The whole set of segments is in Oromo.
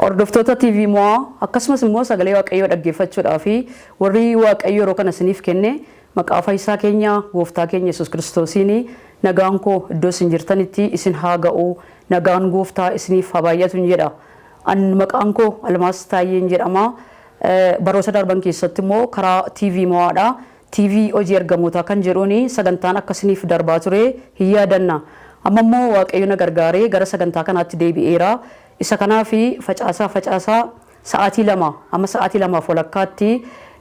Hordoftoota TV Mo'aa akkasumas immoo sagalee Waaqayyoo dhaggeeffachuudhaa fi warri Waaqayyo yeroo kana isiniif kenne, maqaa fayyisaa keenya gooftaa keenya Yesuus Kiristoosiin nagaan koo iddoo isin jirtanitti isin haa ga'u, nagaan gooftaa isiniif haa baay'atu jedha. An maqaan koo Almaas Taayyeen jedhama. Baroota darban keessatti immoo karaa TV Mo'aadha. TV hojii ergamootaa kan jedhuun sagantaan akka isiniif darbaa ture hin yaadanna. Amma immoo Waaqayyo na gargaaree gara sagantaa kanaatti deebi'eera. Isa kanaaf facaasaa facaasaa sa'aatii 2 amma sa'aatii 2 walakkaatti,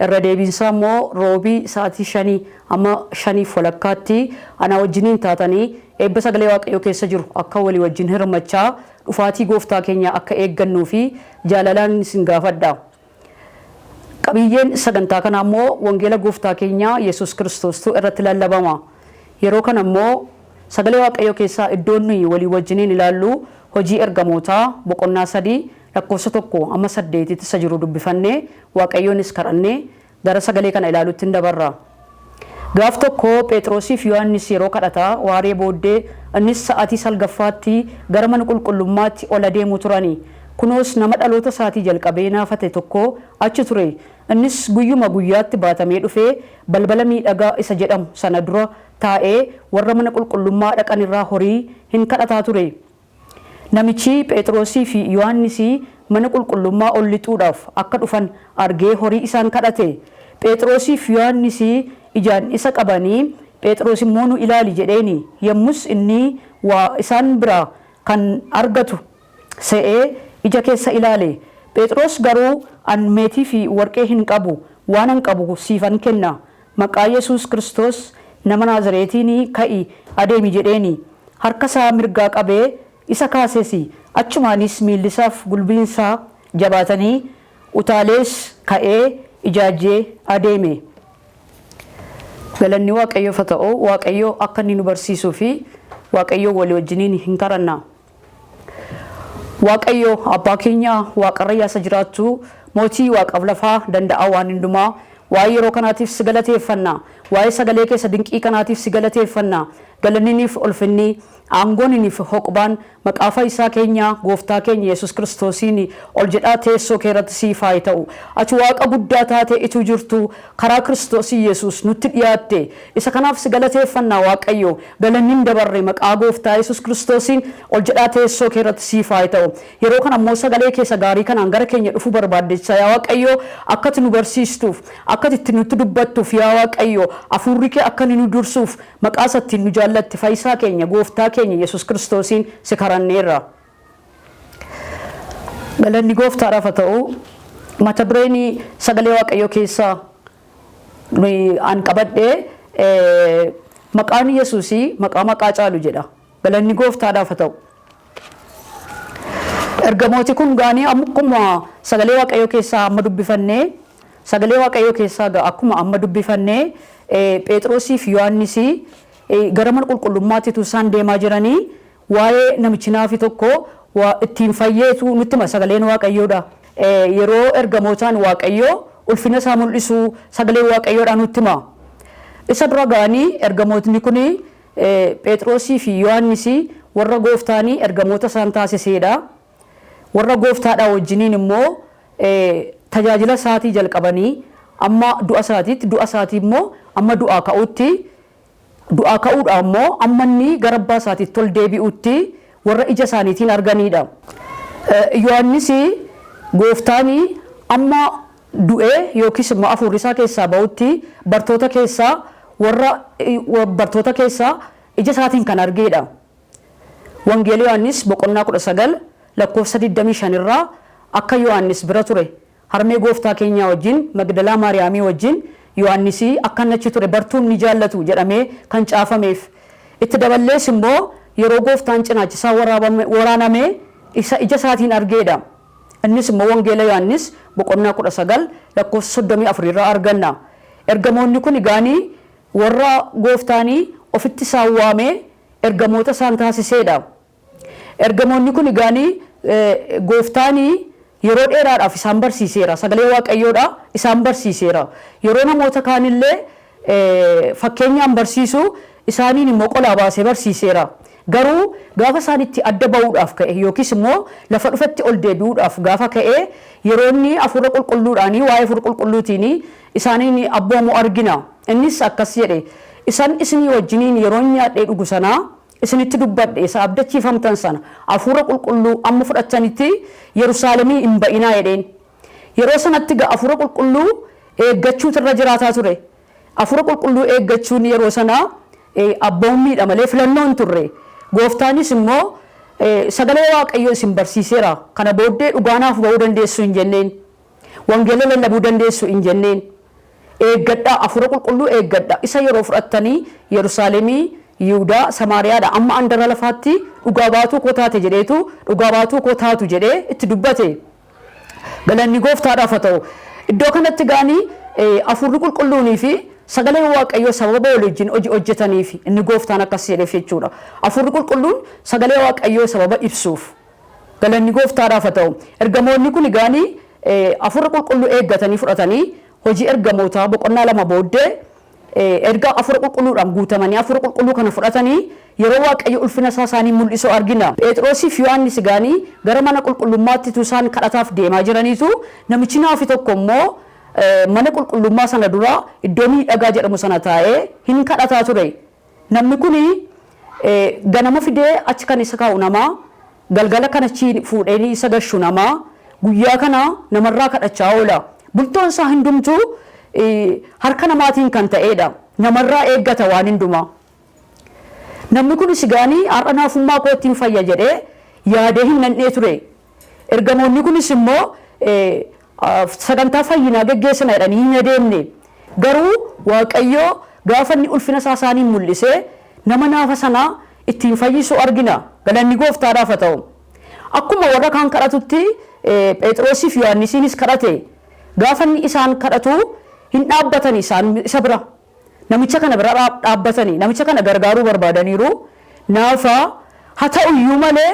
irra deebiinsaa immoo roobii sa'aatii 5 amma 5 walakkaatti ana wajjiniin taatanii eebba sagalee Waaqayyoo keessa jiru akka walii wajjin hirmachaa dhufaatii gooftaa keenya akka eeggannuu fi jaalalaan isin gaafadha. Qabiyyeen sagantaa kanaa immoo wangeela gooftaa keenya Yesuus Kiristoostu irratti lallabama. Yeroo kana immoo sagalee Waaqayyoo keessaa iddoon nuyi walii wajjiniin ilaallu hojii ergamootaa boqonnaa 3 lakkoofsa 1 amma 8tti isa jiru dubbifannee Waaqayyoonis kadhannee gara sagalee kana ilaaluutti hin dabarra. Gaaf tokko Phexrosiif Yohannis yeroo kadhataa waaree booddee, innis sa'aatii salgaffaatti, gara mana qulqullummaatti ol adeemu turani. Kunoos nama dhaloota isaatii jalqabee naafate tokko achi ture. Innis guyyuma guyyaatti baatamee dhufee balbala miidhagaa isa jedhamu sana dura taa'ee warra mana qulqullummaa dhaqan irraa horii hin kadhataa ture. Namichi Phexrosii fi Yohannisii mana qulqullummaa ol lixuudhaaf akka dhufan argee horii isaan kadhate. Phexrosii fi Yohannisii ijaan isa qabanii, Phexros immoo nu ilaali jedheeni. Yommus inni waa isaan biraa kan argatu se'ee ija keessa ilaale. Phexros garuu, An meetii fi warqee hin qabu, waanan qabu siifan kenna. Maqaa Yesuus Kiristoos nama Naazireetiini ka'i adeemi jedheeni. Harka isaa mirgaa qabee isa kaasesi, achumaanis miillisaaf gulbiinsaa jabaatanii utaalees ka'ee ijaajjee adeeme. Galanni Waaqayyoof haa ta'u, Waaqayyo akka inni nu barsiisuu fi Waaqayyo walii wajjiniin hin kadhanna. Waaqayyo abbaa keenya waaqarra yaasa jiraattu, mootii waaqaaf lafaa, danda'aa waan hundumaa, waa'ee yeroo kanaatiif si galateeffanna. Waa'ee sagalee keessa dinqii kanaatiif si galateeffanna. Galanniniif ulfinni, aangooniniif hoqbaan maqaa fayyisaa keenya gooftaa keenya Yesuus Kiristoosiin ol jedhaa teessoo kee irratti siif haa ta'u. Ati Waaqa guddaa taatee ituu jirtu karaa Kiristoosii Yesuus nutti dhiyaatte. Isa kanaaf si galateeffanna Waaqayyo. Galanni hin dabarre maqaa gooftaa Yesuus Kiristoosiin ol jedhaa teessoo kee irratti siif haa ta'u. Yeroo kana immoo sagalee keessa gaarii kanaan gara keenya dhufuu barbaaddeessa yaa Waaqayyo, akka ati nu barsiistuuf, akka ati itti nutti dubbattuuf, yaa Waaqayyo, hafuurri kee akka inni nu dursuuf maqaa isa ittiin nu jaallatte fayyisaa keenya gooftaa keenya Yesuus Kiristoosiin si karanneerra. Galanni gooftaadhaaf haa ta'u. Mata dureen sagalee Waaqayyoo keessaa nuyi an qabadhe maqaan Yesuusii maqaa maqaa caalu jedha. Galanni gooftaadhaaf haa ta'u. Ergamooti kun gaanii akkuma sagalee Waaqayyoo keessaa amma dubbifannee, sagalee Waaqayyoo keessaa akkuma amma dubbifannee, Phexrosii fi Yohannisii gara mana qulqullummaatti utuu isaan deemaa jiranii waa'ee namichi naafi tokko ittiin fayyeetu nutti hima sagaleen Waaqayyoodha. Yeroo ergamootaan Waaqayyoo ulfina isaa mul'isu sagaleen Waaqayyoodha nutti hima. Isa dura ga'anii ergamootni kun Phexrosii fi Yohannisii warra gooftaanii ergamoota isaan taasiseedha. Warra gooftaadhaa wajjiniin immoo tajaajila isaatii jalqabanii amma du'a isaatiitti, du'a isaatii immoo amma du'aa ka'uutti, du'aa ka'uudhaa immoo amma inni gara abbaa isaatiitti ol deebi'utti warra ija isaaniitiin arganiidha. Yohannis gooftaanii amma du'ee yookiis immoo hafuurri isaa keessaa ba'utti bartoota keessaa warra bartoota keessaa ija isaatiin kan argeedha. Wangeela Yohannis boqonnaa 19 lakkoofsa 25 irraa akka Yohannis bira ture, harmee gooftaa keenyaa wajjin, Magdalaa Maariyaamii wajjin Yohannisii akka inni achi ture bartuun ni jaallatu jedhamee kan caafameef. Itti daballees immoo yeroo gooftaan cinaachi isaa waraaname isa ija isaatiin argeedha. Innis immoo Wangeela Yohannis boqonnaa 19 lakkoofsa 34 irraa arganna. Ergamoonni kun egaanii warra gooftaanii ofitti isaan waamee ergamoota isaan taasiseedha. Ergamoonni kun egaanii gooftaanii yeroo dheeraadhaaf isaan barsiiseera. Sagalee Waaqayyoodha isaan barsiiseera. Yeroo namoota kaanillee fakkeenyaan barsiisu isaaniin immoo qolaa baasee barsiiseera. Garuu gaafa isaan itti adda ba'uudhaaf ka'e yookiis immoo lafa dhufetti ol deebi'uudhaaf gaafa ka'e, yeroo inni hafuura qulqulluudhaanii waa'ee hafuura qulqulluutiin isaaniin abboomu argina. Innis akkas jedhe: "Isan isinii wajjiniin yeroo nyaadhee dhugu sanaa isinitti dubbadhe, isa abdachiifamtan sana, hafuura qulqulluu amma fudhatanitti Yerusaalemii hin ba'inaa" jedheen. Yeroo sanatti hafuura qulqulluu eeggachuutu irra jiraataa ture. Hafuura qulqulluu eeggachuun yeroo sanaa abboommiidha malee filannoo hin turre. Gooftaanis immoo sagalee Waaqayyoo isin barsiiseera. Kana booddee dhugaanaaf ba'uu dandeessu hin jenneen. Wangeela lallabuu dandeessu hin jenneen. Eeggadhaa, hafuura qulqulluu eeggadhaa. Isa yeroo fudhattanii Yerusaalemii, Yihudaa, Samaariyaadha amma andara lafaatti dhugaa baatuu koo taate jedheetu, dhugaa baatuu koo taatu jedhee itti dubbate. Galanni gooftaadhaaf haa ta'u. Iddoo kanatti gaanii hafuurri qulqulluunii fi sagaleen Waaqayyoo sababa wal wajjin hojii hojjetaniif inni gooftaan akkas jedheef jechuudha. Hafuurri qulqulluun sagalee Waaqayyoo sababa ibsuuf. Galanni gooftaadhaaf haa ta'u. Ergamoonni kun gaanii hafuura qulqulluu eeggatanii fudhatanii, Hojii Ergamootaa boqonnaa 2 booddee erga hafuura qulqulluudhaan guutamanii hafuura qulqulluu kana fudhatanii yeroo Waaqayyo ulfina isaa isaanii mul'isu argina. Phexrosii fi Yohaannis gaanii gara mana qulqullummaatti utuu isaan kadhataaf deemaa jiraniitu, namichi naafi tokko immoo mana qulqullummaa sana dura iddoo miidhagaa jedhamu sana taa'ee hin kadhataa ture. Namni kun ganama fidee achi kan isa kaa'u namaa, galgala kan achi fuudhee isa gashu namaa, guyyaa kana namarraa kadhachaa oola. Bultoon isaa hundumtuu harka namaatiin kan ta'edha. Namarraa eeggata waan hundumaa. Namni kunis gaanii har'a naafummaa kootiin fayya jedhee yaadee hin nan'ee ture. Ergamoonni kunis immoo sagantaa fayyinaa geggeessina jedhanii hin adeemne. Garuu Waaqayyo gaafa inni ulfina isaa isaaniin mul'isee nama naafa sanaa ittiin fayyisu argina. Galanni gooftaadhaaf haa ta'u. Akkuma warra kaan kadhatutti Phexrosii fi Yohannisiinis kadhate. Gaafa inni isaan kadhatu hin dhaabbatani isaan isa bira. Namicha kana bira dhaabbatanii namicha kana gargaaruu barbaadaniiru. Naafa haa ta'u iyyuu malee,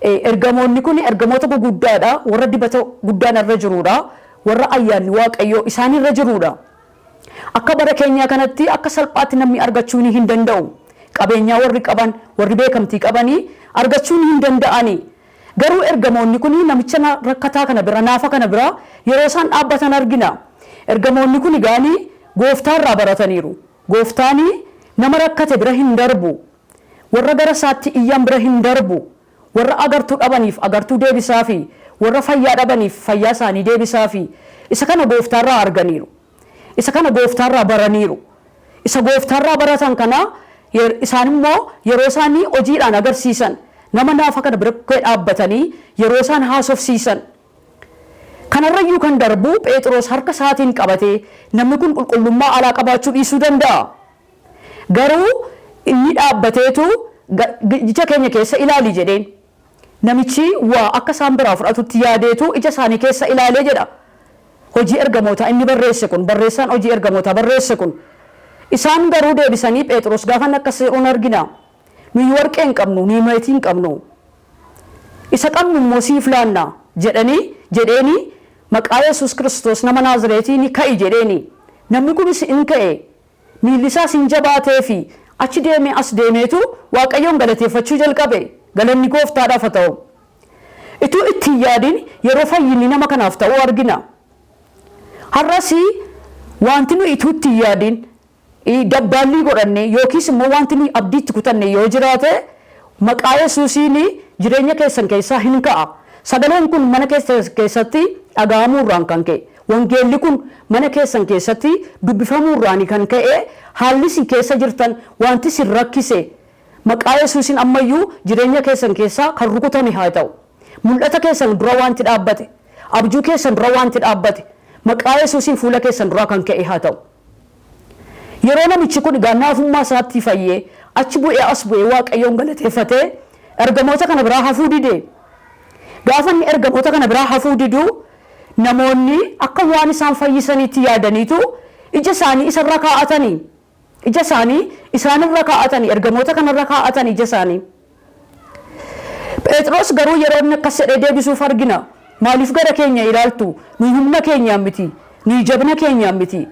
ergamoonni kun ergamoota guguddaadha. Warra dibata guddaan irra jiruudha. Warra ayyaanni Waaqayyoo isaan irra jiruudha. Akka bara keenyaa kanatti akka salphaatti namni argachuu hin danda'u. Qabeenyaa warri qaban, warri beekamtii qabanii argachuu hin danda'ani. Garuu ergamoonni kun namicha rakkataa kana bira, naafa kana bira yeroo isaan dhaabbatan argina. Ergamoonni kun gaanii gooftaarraa barataniiru. Gooftaanii nama rakkate bira hin darbu. Warra gara isaatti iyyan bira hin darbu. Warra agartuu dhabaniif agartuu deebisaafi, warra fayyaa dhabaniif fayyaa isaanii deebisaafi. Isa kana gooftaarraa arganiiru. Isa kana gooftaarraa baraniiru. Isa gooftaarraa baratan kana isaan immoo yeroo isaanii hojiidhaan agarsiisan, nama naafa kana bira dhaabbatanii yeroo isaan haasofsiisan. Kanarrayyuu kan darbu, Phexros harka isaatiin qabatee, namni kun qulqullummaa alaa qabaachuu dhiisuu danda'a. Garuu inni dhaabbateetu "Ija keenya keessa ilaali" jedheen. Namichi waa akka isaan biraa fudhatutti yaadeetu ija isaanii keessa ilaalee jedha. Hojii Ergamootaa inni barreesse kun, barreessaan Hojii Ergamootaa barreesse kun. Isaan garuu deebisanii, Phexros gaafa inni akkas jedhuun argina. "Nuyi warqee hin qabnu, nuyi meetii hin qabnu. Isa qabnu immoo siif laanna" jedhanii jedheeni, "Maqaa Yesuus Kiristoos nama Naazireetiin ka'i" jedheeni. Namni kunis in ka'e. Miilli isaas hin jabaatee fi achi deemee as deemeetu Waaqayyoon galateeffachuu jalqabe. Galanni gooftaadhaaf haa ta'u. Ituu itti hin yaadin yeroo fayyinni nama kanaaf ta'uu argina. Har'as wanti nuyi ituu itti hin yaadin dabbaallii godhanne yookiis immoo wanti nuyi abdiitti kutanne yoo jiraate, maqaa Yesuusiin jireenya keessan keessaa hin ka'a. Sagaleen kun mana keessatti dhaga'amuurraan kan ka'e, wangeelli kun mana keessan keessatti dubbifamuurraan kan ka'e, haalli isin keessa jirtan, wanti isin rakkise, maqaa Yesuusiin ammayyuu jireenya keessan keessaa kan rukutame haa ta'u. Mul'ata keessan dura wanti dhaabbate, abjuu keessan dura wanti dhaabbate, maqaa Yesuusiin fuula keessan duraa kan ka'e haa ta'u. Yeroo namichi kun egaa naafummaa isaatti fayyee achi bu'ee as bu'ee Waaqayyoon galateeffatee ergamoota kana biraa hafuu dide. Gaafa inni ergamoota kana biraa hafuu diduu, namoonni akka waan isaan fayyisaniitti yaadaniitu ija isaanii isarra kaa'atanii, ija isaanii isaanirra kaa'atanii, ergamoota kanarra kaa'atanii ija isaanii. Phexros garuu yeroo inni akkas jedhee deebisuuf argina. "Maaliif gara keenya ilaaltu? Nuyi humna keenyaan miti. Nuyi jabina keenyaan miti.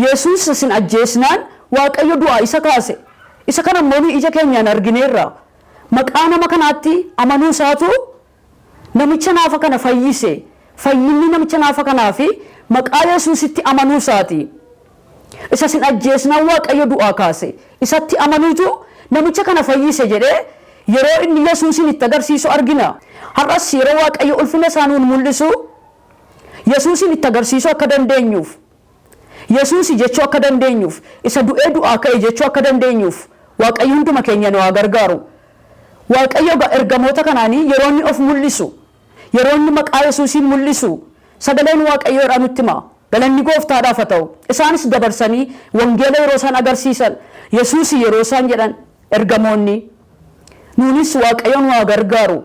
Yesuus isin ajjeesnaan Waaqayyo du'aa isa kaase. Isa kana immoo ija keenyaan argineerra. Maqaa nama kanaatti amanuu isaatu namicha naafa kana fayyise. Fayyinni namicha naafa kanaa fi maqaa Yesuusitti amanuu isaati. Isa isin ajjeesnaan Waaqayyo du'aa kaase. Isatti amanuutu namicha kana fayyise jedhee yeroo inni Yesuusin itti agarsiisu argina. Har'as yeroo Waaqayyo ulfina isaa nuun mul'isu Yesuusin itti agarsiisuu akka dandeenyuuf, Yesuusi jechuu akka dandeenyuuf, isa du'ee du'aa ka'e jechuu akka dandeenyuuf Waaqayyo hunduma keenya nu haa gargaaru. Waaqayyo ergamoota kanaanii yeroo inni of mul'isu, yeroo inni maqaa Yesuusiin mul'isu, sagaleen Waaqayyoodhaa nutti hima. Galanni gooftaadhaaf haa ta'u. Isaanis dabarsanii wangeela yeroo isaan agarsiisan, Yesuusi yeroo isaan jedhan ergamoonni. Nuunis Waaqayyo nu haa gargaaru.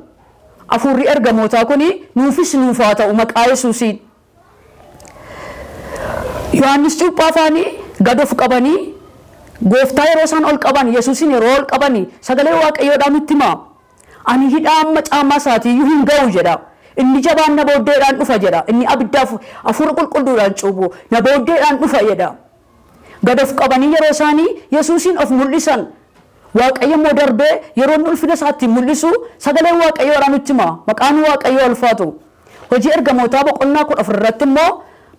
Afuurri ergamootaa kuni nuufis nuuf haa ta'u maqaa Yesuusiin. Yohaannis cuuphaa faanii gad of qabanii gooftaa yeroo isaan ol qaban, Yesuusin yeroo ol qabanii sagalee Waaqayyoodhaa nutti hima. Ani hidhaa amma caamaa isaatiiyyuu hin ga'u jedha. Inni jabaan na booddeedhaan dhufa jedha. Inni abiddaaf hafuura qulqulluudhaan cuuphu na booddeedhaan dhufa jedha. Gad of qabanii yeroo isaanii Yesuusin of mul'isan, Waaqayyo immoo darbee yeroo inni ulfina isaa ittiin mul'isu sagaleen Waaqayyoodhaa nutti hima. Maqaan Waaqayyoo ulfaatu. Hojii ergamootaa boqonnaa 14 irratti immoo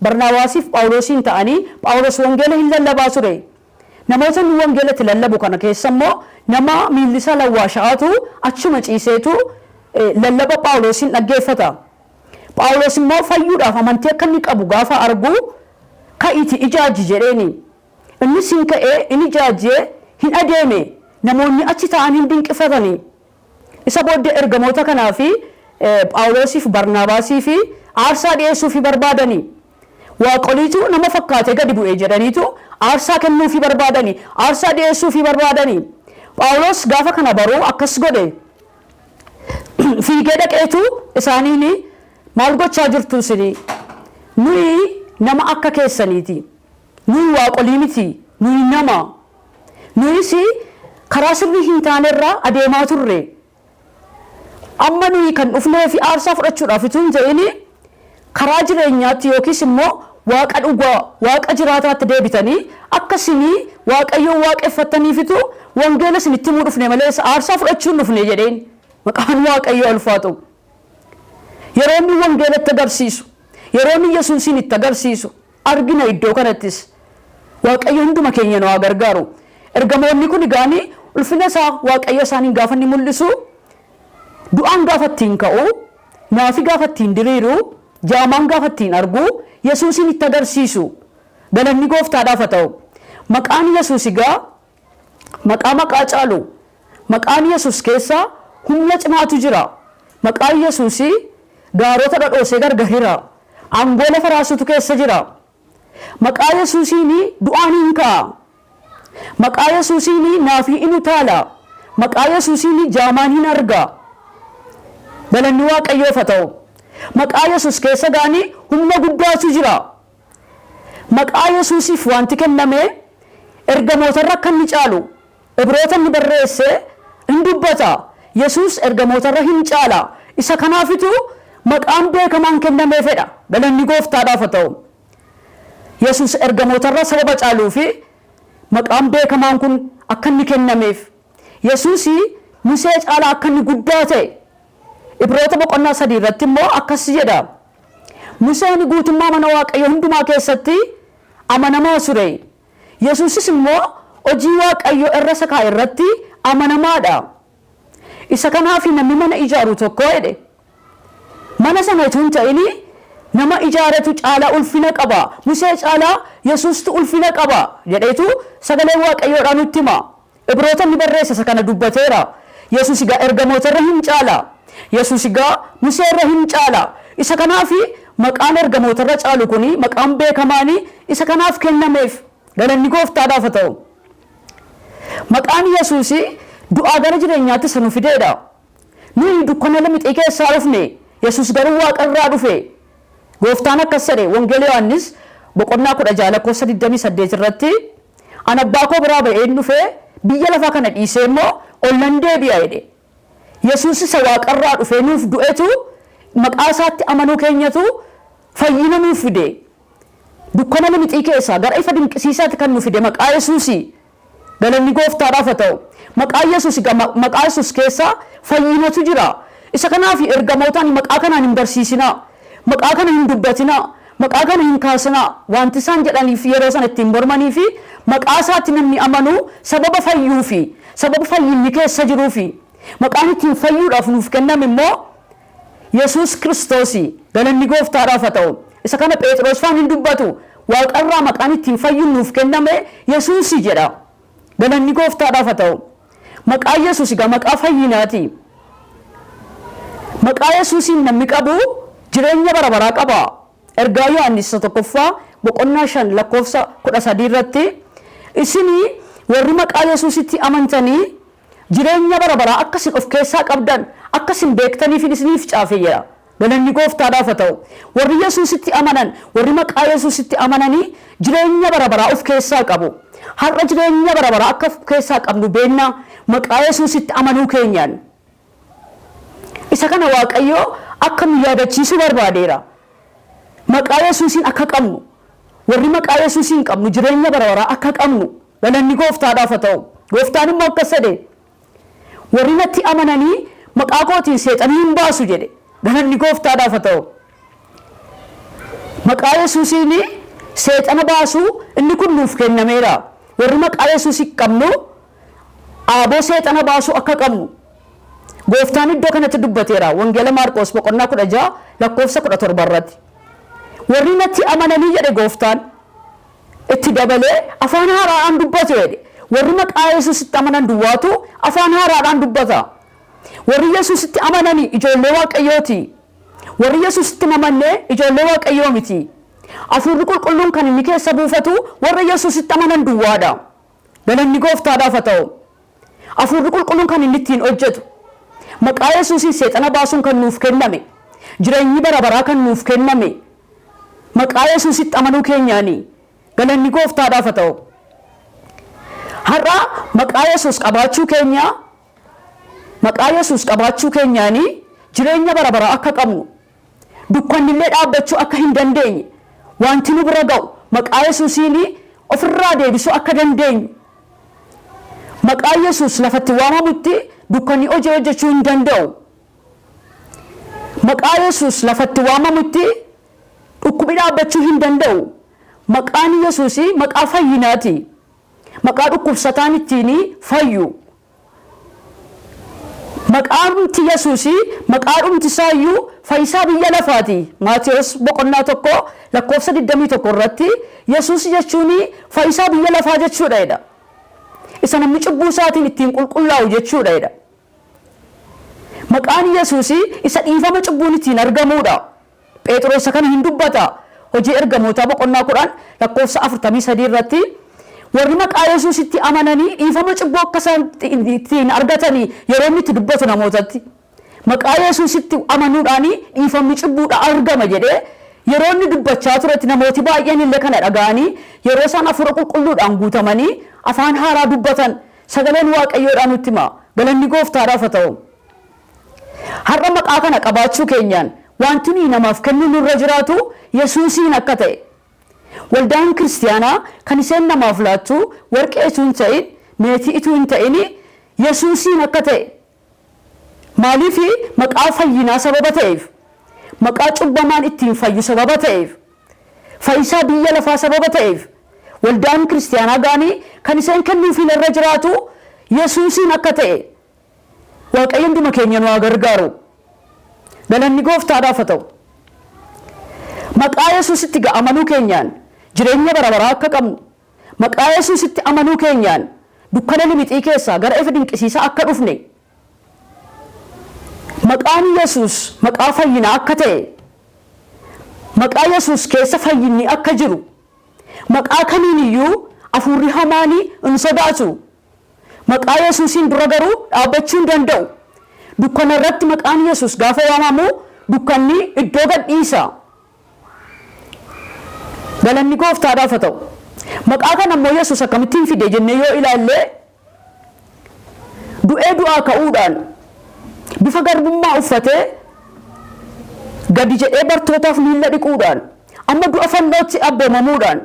Barnaabaasiif Phaawulosiin ta'anii Phaawulos wangeela hin lallabaa ture. Namoota inni wangeela itti lallabu kana keessa immoo nama miilli isaa lawwaasha'aatu achuma ciiseetu lallaba Phaawulosiin dhaggeeffata. Phaawulos immoo fayyuudhaaf amantii akka inni qabu gaafa argu ka'iiti ijaaji jedheeni. Innis hin ka'ee hin ijaajjee hin adeeme. Namoonni achi taa'an hin dinqifatani. Isa booddee ergamoota kanaa fi Phaawulosiif Barnaabaasii fi aarsaa dhi'eessuufii barbaadani. Waaqoliitu nama fakkaatee gadi bu'e jedhaniitu aarsaa kennuufii barbaadani. Aarsaa dhi'eessuufii barbaadani. Phaawulos gaafa kana baruu akkas godhe. Fiigee dhaqeetu isaaniin maal gochaa jirtu isinii? Nuyi nama akka keessaniiti. Nuyi waaqolii miti. Nuyi nama. Nuyis karaa sirrii hin taanerra adeemaa turre. Amma nuyi kan dhufnee fi aarsaa fudhachuudhaaf utuu hin ta'in karaa jireenyaatti yookiis immoo Waaqa dhugaa, Waaqa jiraataatti deebitanii akka isinii Waaqayyoon waaqeffattaniifitu wangeela isinitti himuu dhufne malee aarsaa fudhachuu hin dhufne jedheen. Maqaan Waaqayyoo ulfaatu. Yeroo inni wangeelatti agarsiisu, yeroo inni Yesuusiin itti agarsiisu argina iddoo kanattis. Waaqayyo hunduma keenya nu haa gargaaru. Ergamoonni kun egaanii ulfina isaa Waaqayyo isaaniin gaafa inni mul'isu, du'aan gaafa ittiin ka'u, naafi gaafa ittiin diriiru, jaamaan gaafa ittiin argu, Yesuusiin itti agarsiisu. Galanni gooftaadhaaf haa ta'u. Maqaan Yesuus egaa maqaa maqaa caalu. Maqaan Yesuus keessa humna cimaatu jira. Maqaan Yesuus gaarota dhadhoosee gargar hira. Aangoo lafa raasutu keessa jira. Maqaa Yesuusiin du'aan hin ka'a. Maqaa Yesuusiin naafii in utaala. Maqaa Yesuusiin jaamaan hin arga. Galanni Waaqayyoof haa ta'u. Maqaa Yesuus keessa gaanii humna guddaatu jira. Maqaa Yesuusiif wanti kenname ergamootarra akka inni caalu Ibroota inni barreesse hin dubbata. Yesuus ergamootarra hin caala. Isa kanaafitu maqaan beekamaan kennamee fedha. Galanni gooftaadhaaf haa ta'u. Yesuus ergamootarra sababa caaluu fi maqaan beekamaan kun akka inni kennameef. Yesuus Musee caalaa akka inni guddaa ta'e Ibroota boqonnaa 3 irratti immoo akkas jedha. Museen guutummaa mana Waaqayyoo hundumaa keessatti amanamaa ture. Yesuusis immoo hojii Waaqayyoo irra isa kaa'e irratti amanamaadha. Isa kanaaf namni mana ijaaru tokko jedhe. Mana sana utuu hin ta'in nama ijaaretu caalaa ulfina qaba. Musee caalaa Yesuustu ulfina qaba jedheetu sagalee Waaqayyoodhaa nutti hima. Ibroota inni barreesse isa kana dubbateera. Yesuus egaa ergamootarra hin caala. Yesuus egaa Museerra hin caala. Isa kanaaf maqaan ergamootarra caalu kuni maqaan beekamaani isa kanaaf kennameef. Galanni gooftaadhaaf haa ta'u. Maqaan Yesuus du'aa gara jireenyaatti isa nu fideedha. Nuyi dukkana lamixii keessaa dhufne, Yesuus garuu waaqarraa dhufe. Gooftaan akkas jedhe Wangeela Yohaannis boqonnaa 16 lakkoofsa 28 irratti an abbaa koo biraa ba'een dhufe biyya lafaa kana dhiisee immoo ol nan deebi'a jedhe. Yesuus isa waaqarraa dhufee nuuf du'etu maqaa isaatti amanuu keenyatu fayyina nuuf fide. Dukkana limixii keessaa gara ifa dinqisiisaatti kan nu fide maqaa Yesuusi. Galanni gooftaadhaaf haa ta'u. Maqaa Yesuus maqaa Yesuus keessa fayyinatu jira. Isa kanaaf ergamootaan maqaa kanaan hin barsiisinaa, maqaa kana hin dubbatinaa, maqaa kana hin kaasinaa wanti isaan jedhaniif yeroo sana ittiin mormanii fi maqaa isaatti namni amanu sababa fayyuu fi sababa fayyinni keessa jiruu fi maqaan ittiin fayyuudhaaf nuuf kenname immoo Yesuus Kiristoosi. Galanni gooftaadhaaf haa ta'u. Isa kana Phexros faan hin dubbatu. Waaqarraa maqaan ittiin fayyuun nuuf kenname Yesuusi jedha. Galanni gooftaadhaaf haa ta'u. Maqaa Yesuus egaa maqaa fayyinaati. Maqaa Yesuusiin namni qabu jireenya bara baraa qaba. Ergaa Yohaannis isa tokkoffaa boqonnaa 5 lakkoofsa 13 irratti isinii warri maqaa Yesuusitti amantanii jireenya bara baraa akka isin of keessaa qabdan akka isin beektaniif isiniif caafe jedha. Galanni gooftaadhaaf haa ta'u. Warri Yesuusitti amanan, warri maqaa Yesuusitti amananii jireenya bara baraa of keessaa qabu. Har'a jireenya bara baraa akka of keessaa qabnu beennaa maqaa Yesuusitti amanuu keenyaan. Isa kana Waaqayyo akka nu yaadachiisuu barbaadeera. Maqaa Yesuusiin akka qabnu, warri maqaa Yesuusiin qabnu jireenya bara baraa akka qabnu galanni gooftaadhaaf haa ta'u. Gooftaan immoo akkas jedhe, warri natti amananii maqaa kootiin seexanii hin baasu jedhe. Galanni gooftaadhaaf haa ta'u. Maqaa Yesuusiin seexana baasuu inni kun nuuf kennameera. Warri maqaa Yesuusii qabnu aaboo seexana baasuu akka qabnu gooftaan iddoo kanatti dubbateera. Wangeela Maarqos boqonnaa 16 lakkoofsa 17 irratti. Warri natti amananii jedhe gooftaan itti dabalee afaan haaraadhaan dubbatu jedhe. Warri maqaa Yesuusitti amanan duwwaatu afaan haaraadhaan dubbata. Warri Yesuusitti amananii ijoollee Waaqayyooti. Warri Yesuusitti hin amanne ijoollee Waaqayyoo miti. Hafuurri qulqulluun kan inni keessa buufatu warra Yesuusitti amanan duwwaadha. Galanni gooftaadhaaf haa ta'u. Hafuurri qulqulluun kan inni ittiin hojjetu. Maqaa Yesuusiin seexana baasuun kan nuuf kenname. Jireenyi bara baraa kan nuuf kenname. Maqaa Yesuusitti amanuu keenyaani. Galanni gooftaadhaaf haa ta'u. Har'a maqaa Yesuus qabaachuu keenya maqaa Yesuus qabaachuu keenyaani jireenya bara baraa akka qabnu dukkannillee dhaabbachuu akka hin dandeenye wanti nu bira ga'u maqaa Yesuusiin ofirraa deebisuu akka dandeenyu maqaa Yesuus lafatti waamamutti dukkanni hojii hojjechuu hin danda'u. Maqaa Yesuus lafatti waamamutti dhukkubi dhaabbachuu hin danda'u. Maqaan Yesuus maqaa fayyinaati. Maqaa dhukkubsataan ittiin fayyu. Maqaamti Yesuus maqaa dhumti isaayyuu fayyisaa biyya lafaati. Maatiyos boqonnaa 1 lakkoofsa 21 irratti Yesuus jechuun fayyisaa biyya lafaa jechuudha jedha. Isa namni cubbuu isaatiin ittiin qulqullaa'u jechuudha jedha. Maqaan Yesuus isa dhiifama cubbuun ittiin argamuudha. Phexros isa kana hin dubbata. Hojii ergamootaa boqonnaa 10 lakkoofsa 43 irratti warri maqaa Yesuusitti amananii dhiifama cubbuu akka isaan ittiin argatanii yeroo inni itti dubbatu namootatti. Maqaa Yesuusitti amanuudhaan dhiifamni cubbuudha argama jedhee yeroo inni dubbachaa turetti namooti baay'een illee kana dhaga'anii yeroo isaan hafuura qulqulluudhaan guutamanii afaan haaraa dubbatan sagaleen Waaqayyoodhaan nutti hima. Galanni gooftaadhaaf haa ta'u. Har'a maqaa kana qabaachuu keenyaan wanti nuyi namaaf kennuu nurra jiraatu Yesuusiin akka ta'e. Waldaan kiristiyaanaa kan isheen namaaf laattu warqee utuu hin ta'in, meetii utuu hin ta'in Yesuusiin akka ta'e. Maaliif maqaa fayyinaa sababa ta'eef, maqaa cubbamaan ittiin fayyu sababa ta'eef, fayyisaa biyya lafaa sababa ta'eef, waldaan kiristiyaanaa gaanii kan isheen kennuufiin irra jiraatu Yesuusiin akka ta'e. Waaqayyo hunduma keenya nu haa gargaaru. Galanni gooftaadhaaf haa ta'u. Maqaa Yesuusitti amanuu keenyaan jireenya bara baraa akka qabnu, maqaa Yesuusitti amanuu keenyaan dukkana limixii keessaa gara ifa dinqisiisaa akka dhufne, maqaan Yesuus maqaa fayyinaa akka ta'e, maqaa Yesuus keessa fayyinni akka jiru, maqaa kamiin iyyuu hafuurri hamaanii hin sodaatu. Maqaa Yesuusiin dura garuu dhaabbachuu hin danda'u. Dukkana irratti maqaan Yesuus gaafa waamamu dukkanni iddoo gad dhiisa. Galanni gooftaadhaaf haa ta'u. Maqaa kana immoo Yesuus akkamittiin fide jennee yoo ilaalle du'ee du'aa ka'uudhaan bifa garbummaa uffatee gadi jedhee bartootaaf miilla dhiquudhaan amma du'a fannootti abboomamuudhaan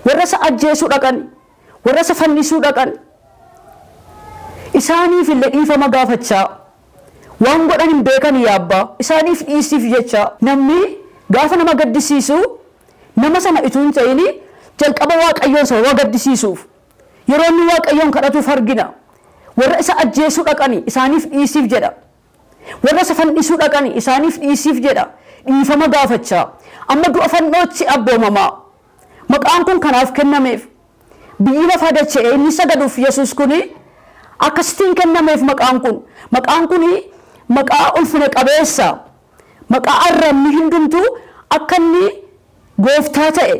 warra isa ajjeesuu dhaqan, Warra isa fannisuu dhaqan isaaniif illee dhiifama gaafachaa, waan godhan hin beekan yaa abbaa, isaaniif dhiisiif jecha. Namni gaafa nama gaddisiisu nama sana utuu hin ta'in jalqaba Waaqayyoon sababa gaddisiisuuf yeroo inni Waaqayyoon kadhatuuf argina. Warra isa ajjeesuu dhaqani isaaniif dhiisiif jedha. Warra isa fannisuu dhaqani isaaniif dhiisiif jedha. Dhiifama gaafachaa amma du'a fannootti abboomamaa. Maqaan kun kanaaf kennameef. Biyyi lafaa dacha'ee inni sagaduuf Yesuus kuni akkasittiin kennameef maqaan kun. Maqaan kuni maqaa ulfina qabeessa. Maqaa arrabni hundumtuu akka inni gooftaa ta'e.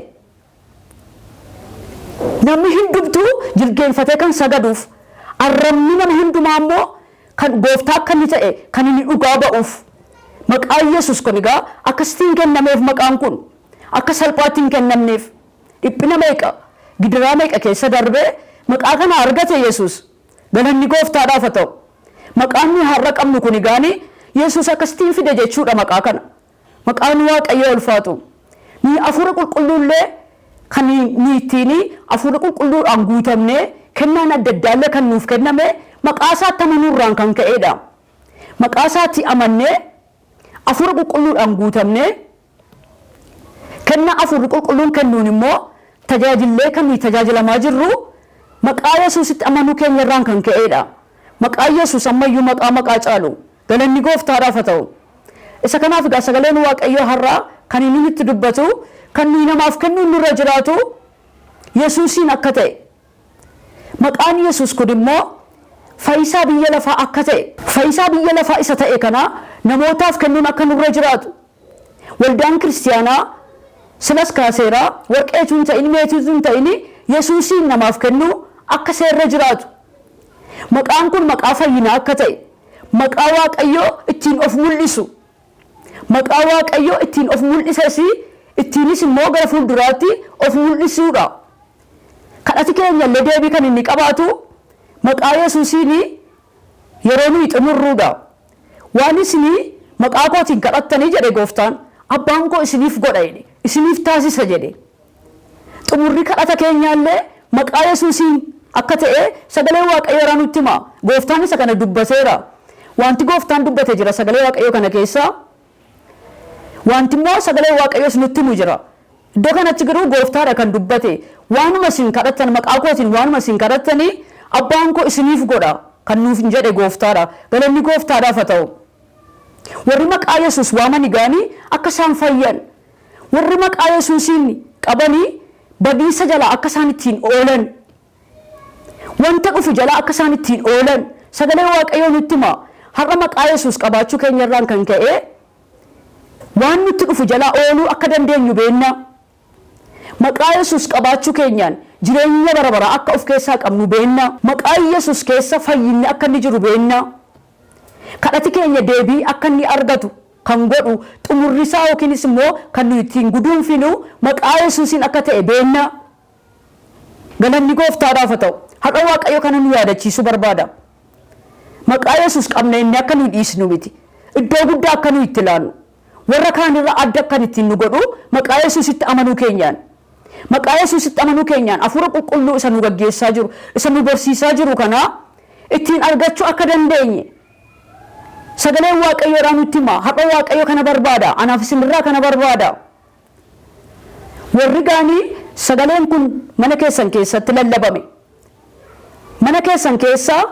Namni hundumtuu jilgeenfatee kan sagaduuf, arrabni nama hundumaa immoo kan gooftaa akka inni ta'e kan inni dhugaa ba'uuf. Maqaan Yesuus kun egaa akkasittiin kennameef. Maqaan kun akka salphaatti hin kennamneef. Dhiphina meeqa, gidiraa meeqa keessa darbee maqaa kana argate Yesuus. Galanni gooftaadhaaf haa ta'u. Maqaan nuyi har'a qabnu kun egaani Yesuus akkasittiin fide jechuudha maqaa kana. Maqaan Waaqayyoo ulfaatu. Nuyi hafuura qulqulluullee kan nuyi ittiin hafuura qulqulluudhaan guutamnee kennaan adda addaallee kan nuuf kenname maqaa isaatti amanuurraan kan ka'edha. Maqaa isaatti amannee hafuura qulqulluudhaan guutamnee kennaa hafuurri qulqulluun kennuun immoo tajaajillee kan nuyi tajaajilamaa jirru maqaa Yesuusitti amanuu keenyarraan kan ka'edha. Maqaa Yesuus ammayyuu maqaa maqaa caalu. Galanni gooftaadhaaf haa ta'u. Isa kanaaf egaa sagaleen Waaqayyoo har'aa kan inni nutti dubbatu, kan nuyi namaaf kennuun nurra jiraatu Yesuusiin akka ta'e. Maqaan Yesuus kun immoo fayyisaa biyya lafaa akka ta'e. Fayyisaa biyya lafaa isa ta'e kana namootaaf kennuun akka nurra jiraatu. Waldaan kiristiyaanaa silas kaaseeraa warqeetu hin ta'in, meetiitu hin ta'in, Yesuusiin namaaf kennuu akka seerra jiraatu. Maqaan kun maqaa fayyinaa akka ta'e. Maqaa Waaqayyoo ittiin of mul'isu. Maqaa Waaqayyoo ittiin of mul'ises, ittiinis immoo gara fuulduraatti of mul'isuudha. Kadhati keenya illee deebii kan inni qabaatu maqaa Yesuusiin yeroo nuyi xumurruudha. Waan isinii maqaa kootiin kadhattanii jedhe gooftaan, abbaan koo isiniif godha jedhe, isiniif taasisa jedhe. Xumurri kadhata keenyaallee maqaa Yesuusiin akka ta'e sagalee Waaqayyoo irraa nutti hima. Gooftaan isa kana dubbateera. Wanti gooftaan dubbate jira sagalee Waaqayyoo kana keessa. Wanti immoo sagalee Waaqayyoos nutti himu jira. Iddoo kanatti garuu gooftaadha kan dubbate. Waanuma isin kadhattan maqaa kootiin, waanuma isin kadhattanii abbaan koo isiniif godha kan nuuf hin jedhe gooftaadha. Galanni gooftaadhaaf haa ta'u. Warri maqaa Yesuus waamani gaanii akka isaan fayyan. Warri maqaa Yesuusiin qabanii badiisa jalaa akka isaan ittiin oolan. Wanta dhufu jalaa akka isaan ittiin oolan sagalee Waaqayyoo nutti hima. Har'a maqaa Yesuus qabaachuu keenyarraan kan ka'e waan nutti dhufu jalaa ooluu akka dandeenyu beenna. Maqaa Yesuus qabaachuu keenyaan jireenya bara baraa akka of keessaa qabnu beenna. Maqaa Yesuus keessa fayyinni akka inni jiru beenna. Kadhati keenya deebii akka inni argatu kan godhu xumurrisaa yookiinis immoo kan nuyi ittiin guduunfinu maqaa Yesuusiin akka ta'e beenna. Galanni gooftaadhaaf haa ta'u. Har'a Waaqayyo kana nu yaadachiisuu barbaada. Maqaa Yesuus qabna inni akka nuyi dhiisnu miti. Iddoo guddaa akka nuyi itti ilaannu. Warra kaanirra adda akkan ittiin nu godhu maqaa Yesuusitti amanuu keenyaan. Maqaa Yesuusitti amanuu keenyaan hafuura qulqulluu isa nu gaggeessaa jiru, isa nu barsiisaa jiru kana ittiin argachuu akka dandeenye sagaleen Waaqayyoodhaa nutti hima. Har'a Waaqayyo kana barbaada. Anaaf isinirraa kana barbaada. Warri gaanii sagaleen kun mana keessan keessatti lallabame. Mana keessan keessaa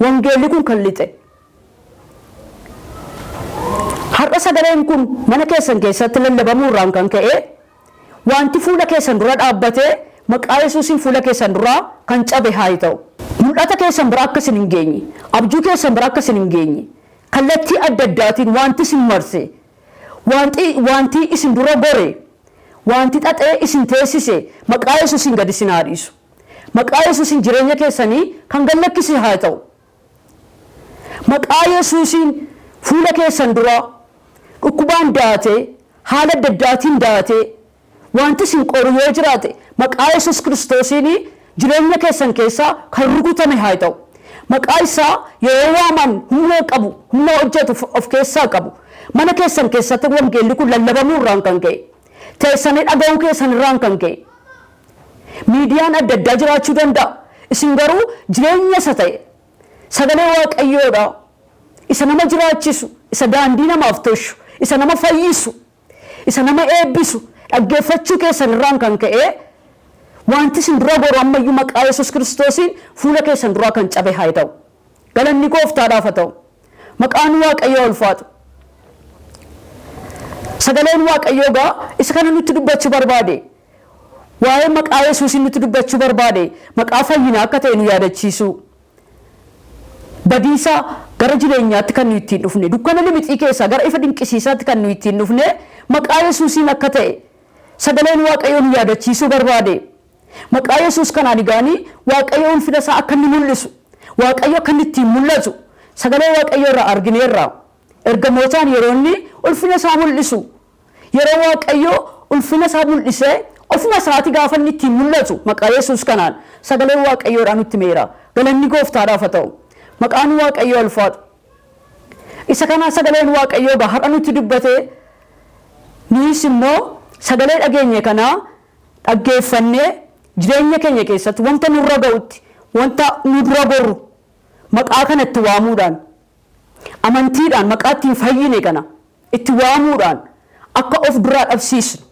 wangeelli kun kan lixe. Har'a sagaleen kun mana keessan keessatti lallabamuurraan kan ka'e wanti fuula keessan dura dhaabbatee maqaa Yesuusiin fuula keessan duraa kan cabe haa ta'u. Mul'ata keessan bira akka isin hin geenye, abjuu keessan bira akka isin hin geenye, kallattii adda addaatiin wanti isin marse, wanti isin dura gore, wanti xaxee isin teessise maqaa Yesuusiin gadi isin haa dhiisu. Maqaa Yesuusiin jireenya keessanii kan gallakkise haa ta'u. Maqaa Yesuusiin fuula keessan dura dhukkubaan daatee, haala adda addaatiin daatee wanti isin qoru yoo jiraate maqaa Yesuus Kiristoosiin jireenya keessan keessaa kan rukutame haa ta'u. Maqaa isaa yeroo waaman humna qabu, humna hojjetu of keessaa qabu. Mana keessan keessatti wangeelli kun lallabamuu irraan kan ka'e, teessanii dhaga'uu keessan irraan kan ka'e. Miidiyaan adda addaa jiraachuu danda'a. Isin garuu jireenya isa ta'e sagalee Waaqayyoodha. Isa nama jiraachisu, isa daandii namaaf toshu, isa nama fayyisu, isa nama eebbisu dhaggeeffachuu keessan irraan kan ka'e wanti isin dura goru ammayyuu maqaa Yesuus Kiristoosiin fuula keessan duraa kan cabe haa ta'u. Galanni gooftaadhaaf haa ta'u. Maqaan Waaqayyoo ulfaatu. Sagaleen Waaqayyoo gaa isa kana nutti dubbachuu barbaade. Waa'ee maqaa Yesuusiin nutti dubbachuu barbaade. Maqaa fayyinaa akka ta'e nu yaadachiisu. Badiisa gara jireenyaatti kan nu ittiin dhufne, dukkana limixii keessaa gara ifa dinqisiisaatti kan nu ittiin dhufne maqaa Yesuusiin akka ta'e sagaleen Waaqayyoo nu yaadachiisuu barbaade. Maqaa Yesuus kanaan egaanii Waaqayyo ulfina isaa akka inni mul'isu, Waaqayyo akka inni ittiin mul'atu sagalee Waaqayyoo irraa argineerra. Ergamootaan yeroo inni ulfina isaa mul'isu, yeroo Waaqayyo ulfina isaa mul'isee ofuma isaati gaafa inni ittiin mul'atu maqaa Yesuus kanaan sagaleen Waaqayyoodhaan nutti himeera. Galanni gooftaadhaaf haa ta'u. Maqaan Waaqayyoo ulfaatu. Isa kana sagaleen Waaqayyoo egaa har'a nutti dubbatee, nuyis immoo sagalee dhageenye kanaa dhaggeeffannee jireenya keenya keessatti wanta nurra ga'utti, wanta nu dura gorru maqaa kana itti waamuudhaan, amantiidhaan maqaa ittiin fayyine kana itti waamuudhaan akka of duraa dhabsiisnu,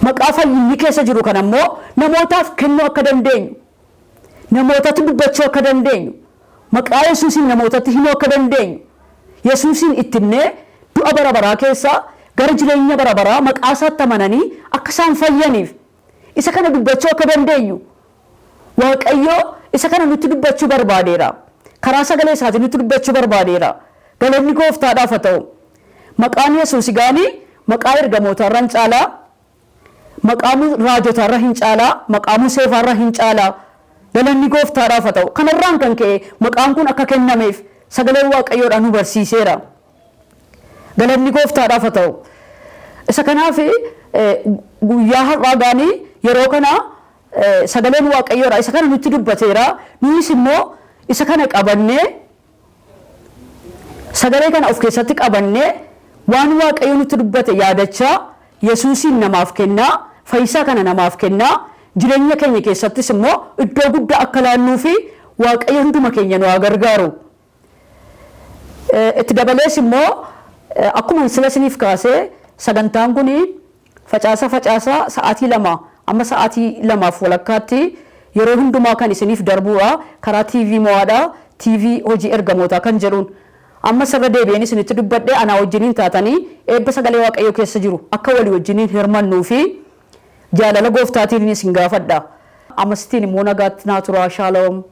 maqaa fayyinni keessa jiru kana immoo namootaaf kennuu akka dandeenyu, namootatti dubbachuu akka dandeenyu, maqaa Yesuusiin namootatti himuu akka dandeenyu, Yesuusiin itti himnee du'a bara baraa keessaa gara jireenya bara baraa maqaa isaatti amananii akka isaan fayyaniif isa kana dubbachuu akka dandeenyu Waaqayyoo isa kana nutti dubbachuu barbaadeera. Karaa sagalee isaatiin nutti dubbachuu barbaadeera. Galanni gooftaadhaaf haa ta'u. Maqaan Yesuus egaanii maqaa ergamootaarra hin caalaa, maqaa raajotaarra hin caalaa, maqaa Museefaarra hin caalaa. Galanni gooftaadhaaf haa ta'u. Kanarraan kan ka'e maqaan kun akka kennameef sagaleen Waaqayyoodhaan nu barsiiseera. Galanni gooftaadhaaf haa ta'u. Isa kanaaf guyyaa har'aa gaanii yeroo kana sagaleen Waaqayyoodha isa kana nutti dubbateera. Nuyis immoo isa kana qabannee, sagalee kana of keessatti qabannee, waan Waaqayyo nutti dubbate yaadachaa Yesuusiin namaaf kennaa, fayyisaa kana namaaf kennaa, jireenya keenya keessattis immoo iddoo guddaa akka laannuu fi Waaqayyo hunduma keenya nu haa gargaaru. Itti dabalees immoo akkuma sila isiniif kaasee sagantaan kun facaasa facaasa sa'aatii 2 amma sa'aatii 2:30tti yeroo hundumaa kan isiniif darbuudha karaa TV Mo'aadha, TV hojii ergamootaa kan jedhuun. Amma sirra deebi'een isinitti dubbadhee anaa wajjiniin taatanii eebba sagalee Waaqayyoo keessa jiru akka walii wajjiniin hirmannuu fi jaalala gooftaatiin isin gaafadha. Amastiin immoo nagaatti naa turaa. Shaaloom.